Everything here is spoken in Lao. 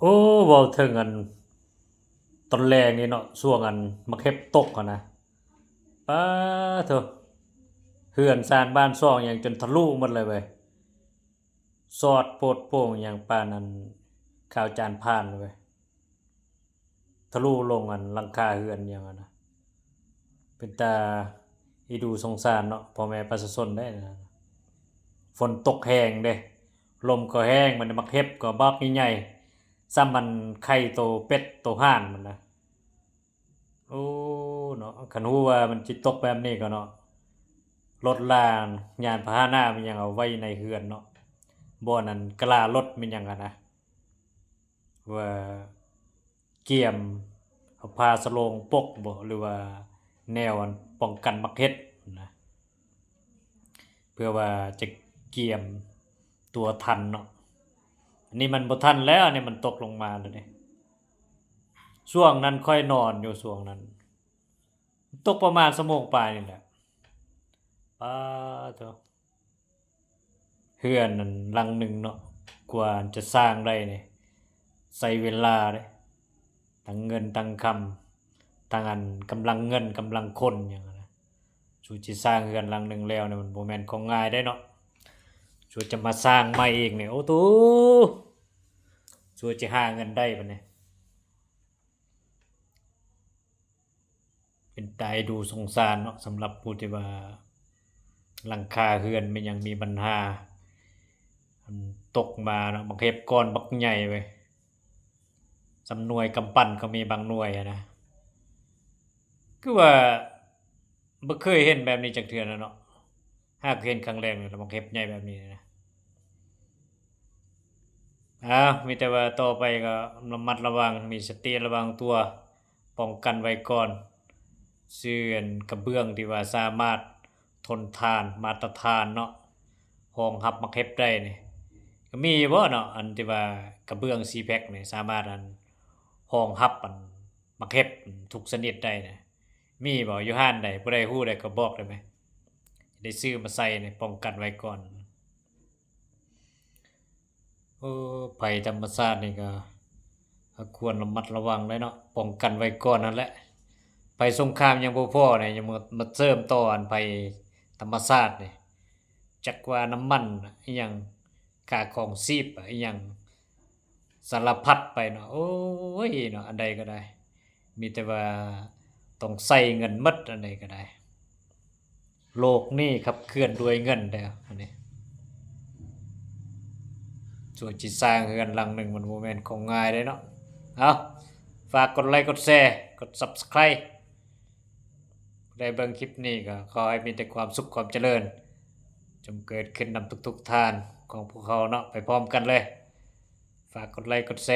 ໂອ້ ເວົ້າເຖິງອັນຕອນແລງນີ້ເນາະ ຊ່ວງອັນໝາກເຫັບຕົກຫັ້ນນະ ປາໂທ້ ເຮືອນຊານບ້ານຊ່ອງຫຍັງຈົນທະລຸໝົດເລີຍເວີຍ ສອດໂປດໂປ່ງຫຍັງປານອັນຂ່າວຈານຜ່ານເວີຍ ທະລຸລົງອັນຫຼັງຄາເຮືອນຫຍັງຫັ້ນນະ ເປັນຕາອີດູສົງສານເນາະ ພໍ່ແມ່ປະຊາຊົນເດ້. ຝົນຕົກແຮງເດ້ ລົມກໍແຮງ ບັດນີ້ໝາກເຫັບກໍບັກໃຫຍ່ໆ ສ່ຳອັນໄຂ່ໂຕເປັດໂຕຫ່ານມັນນະ. ໂອ້ ເນາະ ຄັນຮູ້ວ່າມັນຊິຕົກແບບນີ້ກໍເນາະ ລົດລາ ຍານພາຫະນະ ແມ່ນຫຍັງ ເອົາໄວ້ໃນເຮືອນເນາະ ບ່ອນອັນກະລາລົດແມ່ນຫຍັງຫັ້ນນະ ວ່າກຽມເອົາຜ້າສະໂລງປົກບໍ ຫຼືວ່າແນວອັນປ້ອງກັນໝາກເຫັບນະ ເພື່ອວ່າຈະກຽມຕົວທັນເນາະ. ອັນນີ້ມັນບໍ່ທັນແລ້ວ ອັນນີ້ມັນຕົກລົງມາແລ້ວເດ້. ຊ່ວງນັ້ນຂ້ອຍນອນຢູ່ ຊ່ວງນັ້ນຕົກປະມານຊົ່ວໂມງປາຍນີ້ແຫຼະ ປາໂທ້. ເຮືອນນັ້ນຫຼັງໜຶ່ງເນາະ ກວ່າຈະສ້າງໄດ້ນີ້ ໃຊ້ເວລາເດ້ ທັງເງິນທັງຄຳ ທັງອັນກຳລັງເງິນກຳລັງຄົນຫຍັງນະ. ສູ່ຊິສ້າງເຮືອນຫຼັງໜຶ່ງແລ້ວນີ້ ມັນບໍ່ແມ່ນຂອງງ່າຍເດ້ເນາະ ສູ່ຈະມາສ້າງໃໝ່ອີກນີ້ ໂອ້ໂຕ ສູ່ຈະຫາເງິນໄດ້ບັດນີ້. ເປັນຕາເອັນດູສົງສານເນາະ ສຳລັບຜູ້ທີ່ວ່າຫຼັງຄາເຮືອນແມ່ນຫຍັງມີບັນຫາ ມັນຕົກມາເນາະ ບັກເຫັບກ້ອນບັກໃຫຍ່ເວີຍ ສ່ຳໜ່ວຍກຳປັ້ນກໍມີບາງໜ່ວຍຫັ້ນນະ. ຄືວ່າບໍ່ເຄີຍເຫັນແບບນີ້ຈັກເທື່ອນະເນາະ ຫາກເຫັນຄັ້ງແລກນີ້ລະ ບັກເຫັບໃຫຍ່ແບບນີ້ນະ. ອ້າວ ມີແຕ່ວ່າຕໍ່ໄປກໍລະມັດລະວັງ ມີສະຕິລະວັງຕົວ ປ້ອງກັນໄວ້ກ່ອນ ຊື້ອັນກະເບື້ອງທີ່ວ່າສາມາດທົນທານ ມາດຕະຖານເນາະ ຮອງຮັບໝາກເຫັບໄດ້ນີ້. ກໍມີຢູ່ບໍ່ເນາະ ອັນທີ່ວ່າກະເບື້ອງຊີແພັກນີ້ ສາມາດອັນຮອງຮັບອັນໝາກເຫັບທຸກຊະນິດໄດ້ນະ ມີບໍ່ ຢູ່ຮ້ານໃດ? ຜູ້ໃດຮູ້ໄດ້ກໍບອກໄດ້ໄໝ ໄດ້ຊື້ມາໃສ່ນີ້ ປ້ອງກັນໄວ້ກ່ອນ. ໂອ້ ໄພທຳມະຊາດນີ້ກໍຄວນລະມັດລະວັງເລີຍເນາະ ປ້ອງກັນໄວ້ກ່ອນຫັ້ນແຫຼະ. ໄພສົງຄາມຍັງບໍ່ພໍນີ້ ຍັງມາ ມາເສີມຕໍ່ອັນໄພທຳມະຊາດນີ້ ຈັກວ່ານ້ຳມັນ ອີຫຍັງ ຄ່າຄອງຊີບ ອີຫຍັງ ສາລະພັດໄປເນາະ. ໂອ້ຍເນາະ ອັນໃດກໍໄດ້ ມີແຕ່ວ່າຕ້ອງໃຊ້ເງິນໝົດ ອັນໃດກໍໄດ້. ໂລກນີ້ຂັບເຄື່ອນດ້ວຍເງິນເດີ ອັນນີ້. ສ່ວນຊິສ້າງເຮືອນຫຼັງໜຶ່ງ ມັນບໍ່ແມ່ນຂອງງ່າຍເດ້ເນາະ. ເອົາ ຝາກກົດໄລ ກົດແຊ ກົດ Subscribe ຜູ້ໃດເບິ່ງຄລິບນີ້ກໍຂໍໃຫ້ມີແຕ່ຄວາມສຸກຄວາມຈະເລີນ ຈົ່ງເກີດຂຶ້ນນຳທຸກໆທ່ານຂອງພວກເຮົາເນາະ ໄປພ້ອມກັນເລີຍ. ຝາກກົດໄລ ກົດແຊ